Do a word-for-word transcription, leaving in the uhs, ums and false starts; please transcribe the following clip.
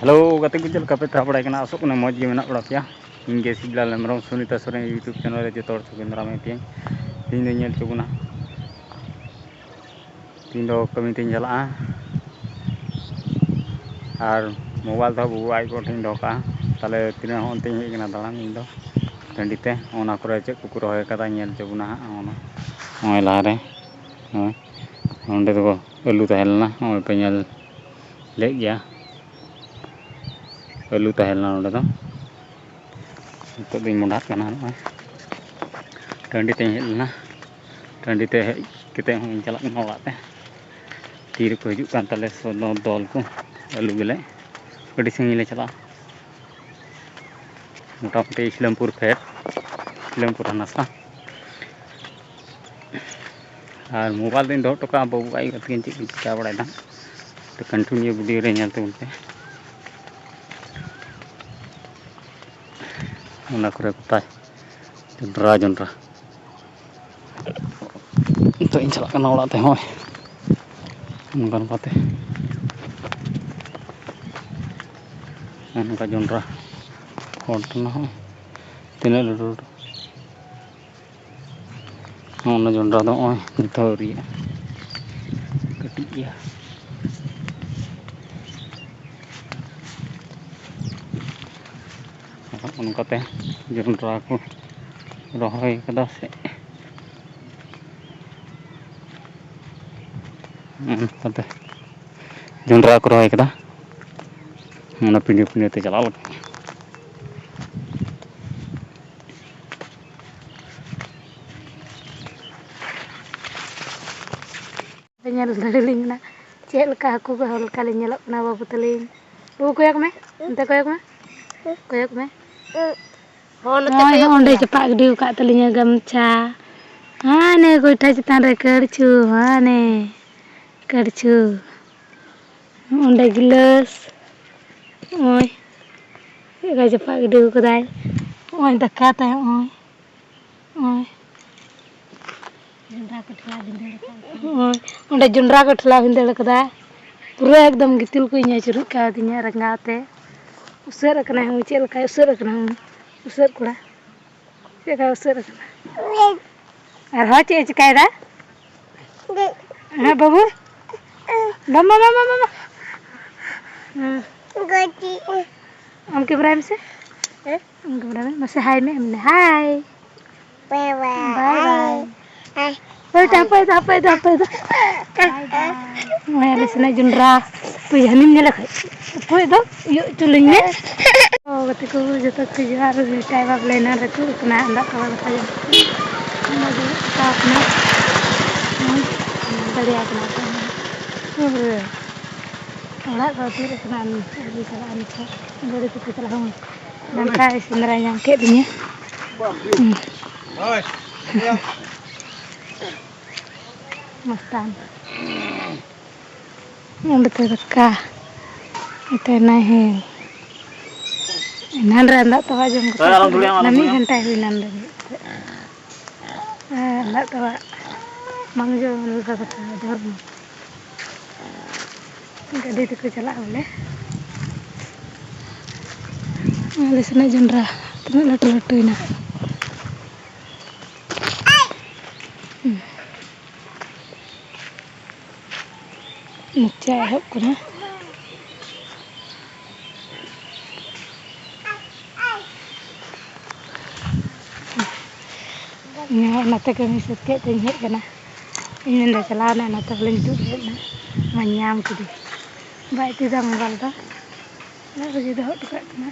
Hello ᱜᱟᱛᱮ ᱠᱚ, ᱪᱮᱫ ᱞᱮᱠᱟ ᱯᱮ ᱛᱟᱦᱮᱸ ᱵᱟᱲᱟᱭ ᱠᱟᱱᱟ? ᱟᱥᱚᱜ ᱠᱟᱱᱟ ᱢᱚᱡᱽ ᱜᱮ ᱢᱮᱱᱟᱜ ᱵᱟᱲᱟ ᱯᱮᱭᱟ᱾ ᱤᱧ ᱜᱮ ᱥᱤᱵᱞᱟᱞ ᱦᱮᱢᱵᱨᱚᱢ, ᱥᱩᱱᱤᱛᱟ ᱥᱚᱨᱮᱱ YouTube ᱪᱮᱱᱮᱞ ᱨᱮ ᱡᱚᱛᱚ ᱦᱚᱲ ᱥᱟᱹᱜᱩᱱ ᱫᱟᱨᱟᱢᱮᱫ ᱯᱮᱭᱟᱹᱧ᱾ ᱛᱮᱦᱮᱧ ᱫᱚ ᱧᱮᱞ ᱦᱚᱪᱚ ᱵᱚᱱᱟ, ᱛᱮᱦᱮᱧ ᱫᱚ ᱠᱟᱹᱢᱤ ᱛᱮᱧ ᱪᱟᱞᱟᱜᱼᱟ᱾ ᱟᱨ ᱢᱳᱵᱟᱭᱤᱞ ᱫᱚ ᱵᱟᱹᱵᱩ ᱟᱡ ᱜᱚ ᱴᱷᱮᱱ ᱫᱚᱦᱚ ᱠᱟᱜᱼᱟ᱾ ᱛᱟᱦᱞᱮ ᱛᱤᱱᱟᱹᱜ ᱦᱚᱸ ᱚᱱᱛᱮᱧ ᱦᱮᱡ ᱠᱟᱱᱟ ᱫᱟᱬᱟᱱ ᱤᱧ ᱫᱚ ᱴᱟᱺᱰᱤ ᱛᱮ᱾ ᱚᱱᱟ ᱠᱚᱨᱮ ᱪᱮᱫ ᱠᱚᱠᱚ ᱨᱚᱦᱚᱭ ᱠᱟᱫᱟ ᱧᱮᱞ ᱦᱚᱪᱚ ᱵᱚᱱᱟ ᱦᱟᱸᱜ᱾ ᱚᱱᱟ ᱱᱚᱜᱼᱚᱭ ᱞᱟᱦᱟᱨᱮ, ᱱᱚᱜᱼᱚᱭ ᱱᱚᱸᱰᱮ ᱫᱚ ᱟᱹᱞᱩ ᱛᱟᱦᱮᱸ ᱞᱮᱱᱟ, ᱱᱚᱜᱼᱚᱭ ᱯᱮ ᱧᱮᱞ ᱞᱮᱫ ᱜᱮᱭᱟ᱾ ᱟᱹᱞᱩ ᱛᱟᱦᱮᱸ ᱞᱮᱱᱟ ᱱᱚᱸᱰᱮ ᱫᱚ᱾ ᱱᱤᱛᱚᱜ ᱫᱚᱧ ᱢᱚᱰᱟᱜ ᱠᱟᱱᱟ ᱱᱚᱜᱼᱚᱭ᱾ ᱴᱟᱺᱰᱤ ᱛᱮᱧ ᱦᱮᱡ ᱞᱮᱱᱟ, ᱴᱟᱺᱰᱤ ᱛᱮ ᱦᱮᱡ ᱠᱟᱛᱮ ᱦᱚᱸᱧ ᱪᱟᱞᱟᱜ ᱠᱟᱱᱟ ᱚᱲᱟᱜ ᱛᱮ᱾ ᱛᱤ ᱨᱮᱠᱚ ᱦᱤᱡᱩᱜ ᱠᱟᱱ ᱛᱟᱞᱮ ᱥᱚ-, ᱫᱚ-, ᱫᱚᱞ ᱠᱚ᱾ ᱟᱹᱞᱩ ᱜᱮᱞᱮ ᱟᱹᱰᱤ ᱥᱟᱺᱜᱤᱧ ᱞᱮ ᱪᱟᱞᱟᱜᱼᱟ, ᱢᱚᱴᱟᱢᱩᱴᱤ ᱤᱥᱞᱟᱢᱯᱩᱨ ᱯᱷᱮᱰ, ᱤᱥᱞᱟᱢᱯᱩᱨ ᱦᱟᱱᱟ ᱥᱟ᱾ ᱟᱨ ᱢᱳᱵᱟᱭᱤᱞ ᱫᱚᱧ ᱫᱚᱦᱚ ᱦᱚᱴᱚ ᱠᱟᱜᱼᱟ, ᱵᱟᱹᱵᱩ ᱟᱡ ᱛᱟᱹᱠᱤᱱ ᱪᱮᱫ ᱠᱤᱱ ᱪᱤᱠᱟᱹ ᱵᱟᱲᱟᱭᱮᱫᱟ᱾ ᱛᱚ continue video ᱨᱮ ᱧᱮᱞ ᱛᱟᱵᱚᱱ ᱯᱮ᱾ ᱚᱱᱟ ᱠᱚᱨᱮ ᱜᱚᱴᱟ ᱡᱚᱸᱰᱨᱟ, ᱡᱚᱸᱰᱨᱟ᱾ ᱱᱤᱛᱚᱜ ᱤᱧ ᱪᱟᱞᱟᱜ ᱠᱟᱱᱟ ᱚᱲᱟᱜ ᱛᱮ᱾ ᱦᱚᱸᱜᱼᱚᱭ ᱱᱚᱝᱠᱟ ᱱᱚᱝᱠᱟᱛᱮ, ᱱᱚᱜᱼᱚ ᱱᱚᱝᱠᱟ ᱡᱚᱸᱰᱨᱟ ᱦᱚᱲ ᱴᱷᱮᱱ ᱦᱚᱸ ᱛᱤᱱᱟᱹᱜ ᱞᱟᱹᱴᱩ ᱞᱟᱹᱴᱩ᱾ ᱱᱚᱜᱼᱚ ᱱᱟ ᱡᱚᱸᱰᱨᱟ ᱫᱚ ᱱᱚᱜᱼᱚᱭ ᱱᱤᱛᱚᱜ ᱟᱹᱣᱨᱤᱭᱟᱜᱼᱟ, ᱠᱟᱹᱴᱤᱡ ᱜᱮᱭᱟ᱾ ᱱᱚᱜᱼᱚ ᱱᱚᱝᱠᱟᱛᱮ ᱡᱚᱸᱰᱨᱟ ᱠᱚ ᱨᱚᱦᱚᱭ ᱠᱟᱫᱟ ᱥᱮ᱾ ᱱᱚᱜᱼᱚ ᱱᱚᱝᱠᱟᱛᱮ ᱡᱚᱸᱰᱨᱟ ᱠᱚ ᱨᱚᱦᱚᱭ ᱠᱟᱫᱟ᱾ ᱚᱱᱟ ᱯᱤᱸᱰᱟᱹ ᱯᱤᱸᱰᱟᱹ ᱛᱮ ᱪᱟᱞᱟᱣ ᱞᱮᱠᱟ᱾ ᱧᱮᱞ ᱫᱟᱲᱮᱭᱟᱞᱤᱧ ᱠᱟᱱᱟ ᱪᱮᱫ ᱞᱮᱠᱟ ᱦᱟᱹᱠᱩ ᱠᱚ ᱦᱚᱲ ᱞᱮᱠᱟ ᱞᱤᱧ ᱧᱮᱞᱚᱜ ᱠᱟᱱᱟ ᱵᱟᱹᱵᱩ ᱛᱟᱹᱞᱤᱧ᱾ ᱵᱟᱹᱵᱩ ᱠᱚᱭᱚᱜ ᱢᱮ, ᱚᱱᱛᱮ ᱠᱚᱭᱚᱜ ᱢᱮ, ᱠᱚᱭᱚᱜ ᱢᱮ᱾ ᱦᱚᱸ, ᱱᱚᱛᱮ ᱱᱚᱜᱼᱚᱭ ᱠᱚᱭᱚᱜ ᱚᱸᱰᱮ ᱢᱮ᱾ ᱪᱟᱯᱟᱫ ᱜᱤᱰᱤ ᱟᱠᱟᱫ ᱛᱟᱹᱞᱤᱧᱟ ᱜᱟᱢᱪᱷᱟ᱾ ᱦᱟᱱᱮ ᱜᱚᱭᱴᱷᱟ ᱪᱮᱛᱟᱱ ᱨᱮ ᱠᱟᱹᱲᱪᱷᱩ, ᱦᱟᱱᱮ ᱠᱟᱹᱲᱪᱷᱩ᱾ ᱚᱸᱰᱮ ᱜᱤᱞᱟᱹᱥ᱾ ᱱᱚᱜᱼᱚᱭ ᱪᱮᱫ ᱞᱮᱠᱟ ᱪᱟᱯᱟᱫ ᱜᱤᱰᱤ ᱟᱠᱟᱫᱟᱭ᱾ ᱱᱚᱜᱼᱚᱭ ᱫᱟᱠᱟ ᱛᱟᱭ, ᱱᱚᱜᱼᱚᱭ᱾ ᱱᱚᱜᱼᱚᱭ᱾ ᱚᱸᱰᱮ ᱡᱚᱸᱰᱨᱟ ᱠᱚ ᱴᱷᱮᱞᱟᱣ ᱵᱷᱤᱸᱫᱟᱹᱲ ᱟᱠᱟᱫᱟ᱾ ᱯᱩᱨᱟᱹ ᱮᱠᱫᱚᱢ ᱜᱤᱛᱤᱞ ᱠᱚ ᱤᱧ ᱟᱹᱪᱩᱨᱮᱫ ᱠᱟᱣᱫᱤᱧᱟ ᱨᱟᱸᱜᱟᱣ ᱛᱮ᱾ ᱩᱥᱟᱹᱫ ᱟᱠᱟᱱᱟᱭ ᱦᱩᱭ, ᱪᱮᱫ ᱞᱮᱠᱟᱭ ᱩᱥᱟᱹᱫ ᱟᱠᱟᱱᱟ ᱦᱩᱭ, ᱩᱥᱟᱹᱫ ᱠᱚᱲᱟ᱾ ᱪᱮᱫ ᱞᱮᱠᱟᱭ ᱩᱥᱟᱹᱫ ᱟᱠᱟᱱᱟ? ᱟᱨᱦᱚᱸ ᱪᱮᱫ ᱮ ᱪᱤᱠᱟᱭᱮᱫᱟ? ᱦᱮᱸ, ᱵᱟᱹᱵᱩ? ᱵᱟᱢ, ᱵᱟᱢ, ᱵᱟᱢ, ᱵᱟᱢ, ᱵᱟᱢ᱾ ᱦᱮᱸ᱾ ᱟᱢ camera ᱢᱮᱥᱮ᱾ ᱦᱮᱸ? ᱟᱢ camera ᱢᱮ᱾ ᱢᱟᱥᱮ hi ᱢᱮ, ᱮᱢᱱᱤ hi᱾ Bye bye. Bye bye. ᱦᱟᱯᱳᱭ ᱫᱚ, ᱦᱟᱯᱳᱭ ᱫᱚ, ᱦᱟᱯᱳᱭ ᱫᱚ, ᱦᱟᱯᱳᱭ ᱫᱚ᱾ ᱵᱟᱭ ᱵᱟᱭ᱾ ᱱᱚᱜᱼᱚᱭ ᱟᱞᱮ ᱥᱮᱱᱟᱜ ᱡᱚᱱᱰᱨᱟ᱾ ᱦᱟᱯᱳᱭ, ᱦᱟᱹᱱᱤᱢ ᱧᱮᱞ ᱠᱷᱟᱡ᱾ ᱚᱠᱚᱭ ᱫᱚ? ᱤᱭᱟᱹ ᱦᱚᱪᱚ ᱞᱤᱧ ᱢᱮ᱾ ᱚ, ᱜᱟᱛᱮ ᱠᱚ ᱡᱚᱛᱚ ᱠᱚ ᱡᱚᱦᱟᱨ, ᱴᱟᱭ ᱵᱟᱯ ᱞᱮ ᱮᱱᱟᱱ ᱨᱮ ᱛᱩᱫ ᱠᱟᱱᱟ, ᱫᱟᱜ ᱠᱚ ᱵᱟᱭ ᱵᱟᱛᱟᱣ ᱡᱚᱢ᱾ ᱚᱱᱟ ᱜᱮ ᱦᱟᱛᱟᱣ ᱠᱟᱱᱟ᱾ ᱦᱩᱸ, ᱫᱟᱲᱮᱭᱟᱜ ᱠᱟᱱᱟ ᱠᱚ᱾ ᱯᱩᱨᱟᱹ ᱚᱲᱟᱜ ᱠᱚ ᱛᱤᱨ ᱠᱟᱱᱟ, ᱟᱹᱞᱩ ᱪᱟᱞᱟᱜᱼᱟ ᱱᱤᱛᱚᱜ᱾ ᱜᱟᱹᱰᱤ ᱠᱚᱛᱮ ᱪᱟᱞᱟᱜ ᱦᱚᱸ ᱱᱚᱝᱠᱟᱭ ᱥᱮᱸᱫᱽᱨᱟ ᱧᱟᱢ ᱠᱮᱫ ᱞᱤᱧᱟᱹ᱾ ᱦᱩᱸ᱾ ᱢᱟᱥᱛᱟᱱ᱾ ᱚᱸᱰᱮ ᱛᱮ ᱫᱟᱠᱟ᱾ ᱱᱚᱛᱮ ᱱᱟᱭᱦᱮᱞ᱾ ᱮᱱᱟᱱ ᱨᱮ ᱫᱟᱜ ᱛᱚᱣᱟ ᱡᱚᱢ ᱠᱟᱛᱮ ᱦᱮᱸ, ᱟᱞᱚᱢ ᱫᱷᱩᱲᱤᱭᱟᱢ, ᱟᱞᱚᱢ ᱢᱤᱫ ᱫᱷᱩᱲᱤᱭᱟᱢ᱾ ᱜᱷᱚᱱᱴᱟᱭ ᱦᱩᱭ ᱮᱱᱟ ᱚᱸᱰᱮ ᱜᱮ᱾ ᱦᱮᱸ, ᱫᱟᱜ ᱛᱚᱣᱟ ᱵᱟᱝ ᱡᱚᱢ ᱞᱮᱠᱟ ᱫᱟᱠᱟ ᱡᱚᱢ᱾ ᱜᱟᱹᱰᱤ ᱛᱮᱠᱚ ᱪᱟᱞᱟᱜᱼᱟ ᱵᱚᱞᱮ᱾ ᱟᱞᱮ ᱥᱮᱱᱟᱜ ᱡᱚᱱᱰᱨᱟ ᱛᱤᱱᱟᱹᱜ ᱞᱟᱹᱴᱩ ᱞᱟᱹᱴᱩᱭᱮᱱᱟ᱾ ᱦᱩᱸ᱾ ᱢᱚᱪᱟ ᱮᱦᱚᱵ ᱠᱟᱱᱟ᱾ ᱤᱧ ᱦᱚᱸ ᱚᱱᱟᱛᱮ ᱠᱟᱹᱢᱤ ᱥᱟᱹᱛ ᱠᱮᱫ ᱛᱮᱧ ᱦᱮᱡ ᱠᱟᱱᱟ᱾ ᱤᱧ ᱢᱮᱱᱫᱟ ᱪᱟᱞᱟᱣ ᱮᱱᱟ, ᱚᱱᱟᱛᱮ ᱵᱚᱞᱮᱧ ᱛᱩᱫ ᱦᱮᱡ ᱮᱱᱟ᱾ ᱢᱟ ᱧᱟᱢ ᱠᱮᱫᱮ᱾ ᱵᱟᱭ ᱤᱫᱤᱭᱮᱫᱟ ᱢᱳᱵᱟᱭᱤᱞ ᱫᱚ᱾ ᱚᱲᱟᱜ ᱨᱮᱜᱮ ᱫᱚᱦᱚ ᱦᱚᱴᱚ ᱠᱟᱜ ᱠᱟᱱᱟ᱾